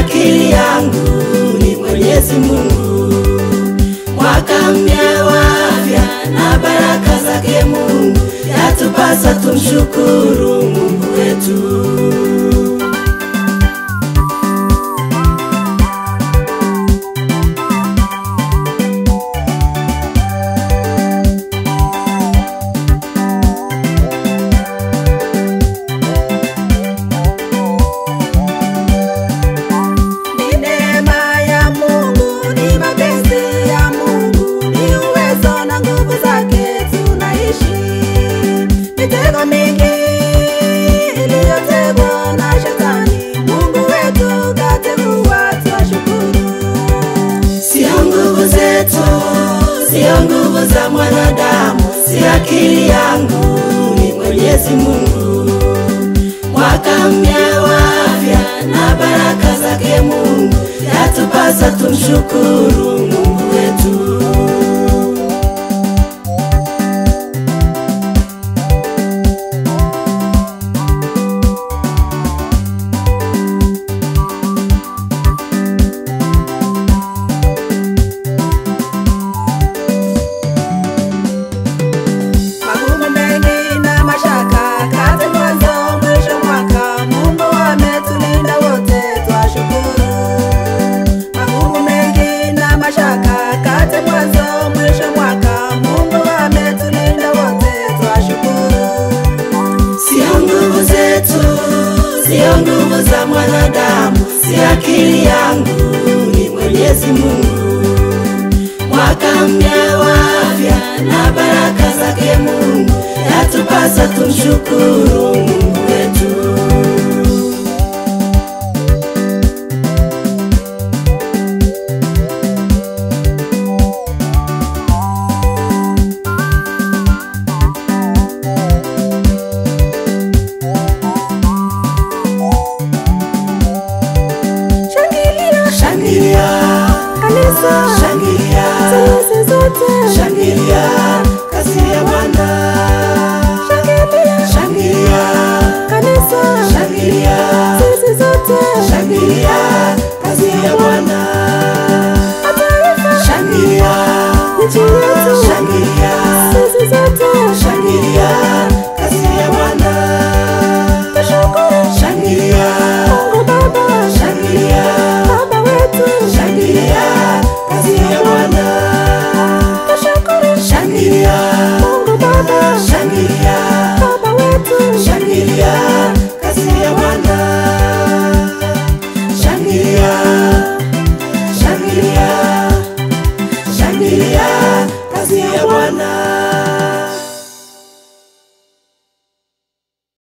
akili yangu, ni Mwenyezi Mungu. Mwaka mpya wa afya na baraka zake Mungu, yatupasa tumshukuru Mungu wetu. Sio nguvu za mwanadamu, si akili yangu, ni Mwenyezi Mungu. Mwaka mpya wa afya na baraka zake Mungu, yatupasa tumshukuru Mungu wetu. Sio nguvu za mwanadamu, si akili yangu, ni Mwenyezi Mungu. Mwaka mpya wa afya na baraka zake Mungu, yatupasa tumshukuru Mungu wetu. Shangilia kanisa, shangilia sisi zote, shangilia kazi ya Bwana. Shangilia, shangilia kanisa, shangilia sisi zote.